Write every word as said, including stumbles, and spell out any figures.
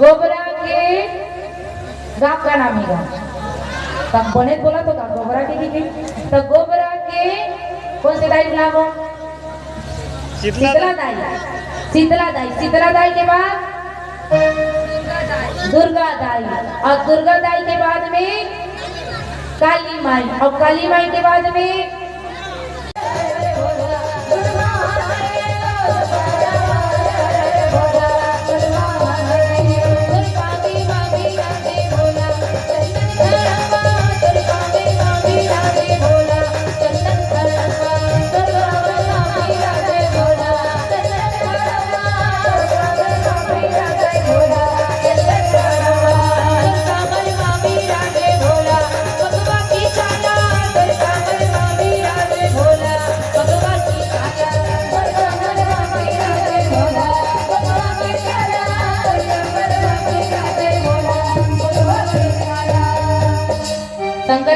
गोबरा के गांव का नाम हे गा। तब बने बोला तो का गोबरा के की, की? तो गोबरा के कौन से दाई के नाम हो? शीतला शीतला दाई। शीतला दाई, शीतला दाई के बाद दुर्गा दाई, और दुर्गा दाई के बाद में काली माई, और काली माई के बाद में शंकर